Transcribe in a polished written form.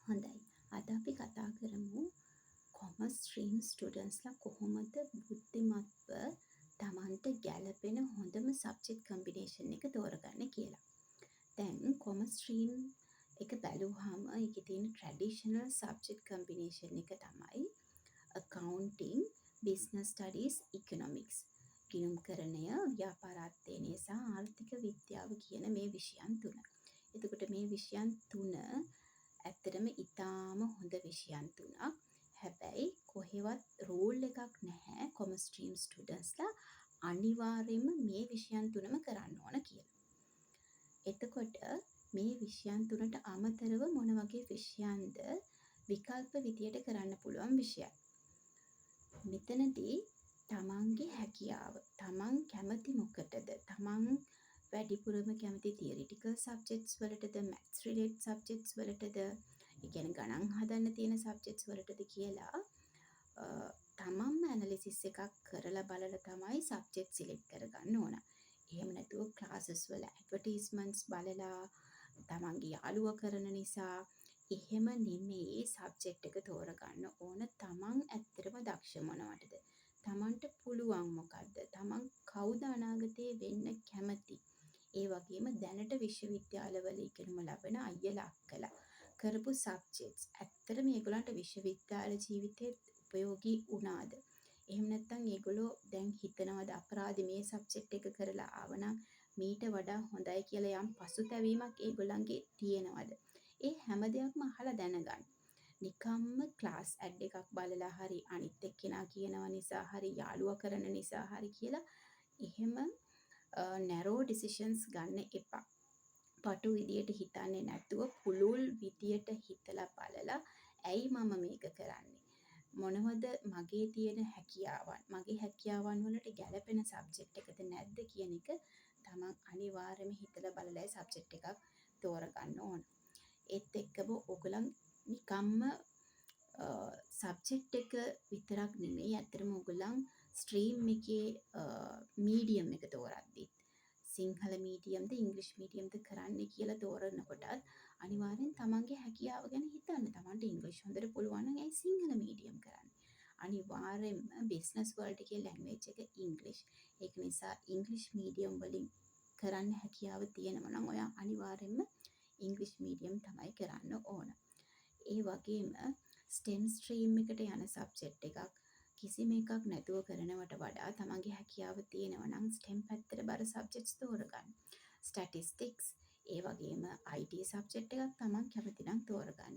හොඳයි. අද අපි කතා කරමු කොමර්ස් ස්ට්‍රීම් ස්ටුඩන්ට්ස්ලා කොහොමද බුද්ධිමත්ව තමන්ට ගැළපෙන හොඳම සබ්ජෙක්ට් කම්බිනේෂන් එක තෝරගන්නේ කියලා. දැන් කොමර්ස් ස්ට්‍රීම් එක බැලුවහම ඒකේ තියෙන ට්‍රැඩිෂනල් සබ්ජෙක්ට් කම්බිනේෂන් එක තමයි accounting, business studies, economics. ගිණුම්කරණය, ව්‍යාපාර අධ්‍යයනය සහ ආර්ථික විද්‍යාව කියන මේ විෂයන් තුන. එතකොට මේ විෂයන් තුන ඇත්තටම ඉතාම හොඳ විෂයන් තුනක්. හැබැයි කොහෙවත් රූල් එකක් නැහැ කොමර්ස් ස්ට්‍රීම් ස්ටුඩන්ට්ස්ලා අනිවාර්යයෙන්ම මේ විෂයන් තුනම කරන්න ඕන කියලා. එතකොට මේ විෂයන් තුනට අමතරව මොන වගේ විෂයන්ද විකල්ප විදියට කරන්න පුළුවන් විෂයන්? මෙතනදී තමන්ගේ හැකියාව, තමන් කැමති මොකටද, තමන් වැඩිපුරම කැමති තියරිටිකල් සබ්ජෙක්ට්ස් වලටද, මැත්ස් රිලේටඩ් සබ්ජෙක්ට්ස් වලටද, ඒ කියන්නේ ගණන් හදන්න තියෙන සබ්ජෙක්ට්ස් වලටද කියලා තමන්ම ඇනලිසිස් එකක් කරලා බලලා තමයි සබ්ජෙක්ට් සිලෙක්ට් කරගන්න ඕන. එහෙම නැතුව ක්ලාසස් වල ඇඩ්වර්ටයිස්මන්ට්ස් බලලා, තමන්ගේ යාළුවා කරන නිසා එහෙම නෙමෙයි සබ්ජෙක්ට් එක තෝරගන්න ඕන. තමන් ඇත්තටම දක්ෂ මොනවටද? තමන්ට පුළුවන් මොකද්ද? තමන් කවුද අනාගතේ වෙන්න කැමති? ඒ වගේම දැනට විශ්වවිද්‍යාලවල ඉගෙනුම ලබන අයියලා අක්කලා කරපු සබ්ජෙක්ට්ස් ඇත්තටම ඒගොල්ලන්ට විශ්වවිද්‍යාල ජීවිතේත් උපයෝගී වුණාද? එහෙම නැත්නම් ඒගොල්ලෝ දැන් හිතනවද අපරාධේ මේ සබ්ජෙක්ට් එක කරලා ආවනම් මීට වඩා හොඳයි කියලා යම් පසුතැවීමක් ඒගොල්ලන්ගේ තියෙනවද? ඒ හැම දෙයක්ම අහලා දැනගන්න. නිකම්ම ක්ලාස් ඇඩ් එකක් බලලා හරි, අනිත් එක්කෙනා කියනව නිසා හරි, යාළුවා කරන නිසා හරි කියලා එහෙම නැරෝ ඩිසිෂන්ස් ගන්න එපා. පටු විදියට හිතන්නේ නැතුව පුළුල් විදියට හිතලා බලලා, ඇයි මම මේක කරන්නේ? මොනවද මගේ තියෙන හැකියාවන්? මගේ හැකියාවන් වලට ගැළපෙන සබ්ජෙක්ට් එකද නැද්ද කියන එක තමන් අනිවාර්යයෙන්ම හිතලා බලලායි සබ්ජෙක්ට් එකක් තෝරගන්න ඕන. ඒත් එක්කම ඔයගොල්ලන් නිකම්ම සබ්ජෙක්ට් එක විතරක් නෙමෙයි, ඇත්තටම ඔයගොල්ලන් ස්ට්‍රීම් එකේ මීඩියම් එක තෝරද්දිත්, සිංහල මීඩියම්ද ඉංග්‍රීසි මීඩියම්ද කරන්නේ කියලා තෝරනකොටත් අනිවාර්යෙන් තමන්ගේ හැකියාව ගැන හිතන්න. තමන්ට ඉංග්‍රීසි හොඳට පුළුවන් නම් ඇයි සිංහල මීඩියම් කරන්නේ? අනිවාර්යෙන්ම බිස්නස් වර්ල්ඩ් එකේ ලැන්ග්වේජ් එක ඉංග්‍රීසි. ඒක නිසා ඉංග්‍රීසි මීඩියම් වලින් කරන්න හැකියාව තියෙනවා නම් ඔයා අනිවාර්යෙන්ම ඉංග්‍රීසි මීඩියම් තමයි කරන්න ඕන. ඒ වගේම ස්ටෙම් ස්ට්‍රීම් එකට යන සබ්ජෙක්ට් එකක් කිසිම එකක් නැතුව කරනවට වඩා තමන්ගේ හැකියාව තියෙනවා නම් ස්ටෙම් පැත්තට බර සබ්ජෙක්ට්ස් තෝරගන්න. ස්ටැටිස්ටික්ස්, ඒ වගේම IT subject එකක් තමන් කැමති නම් තෝරගන්න.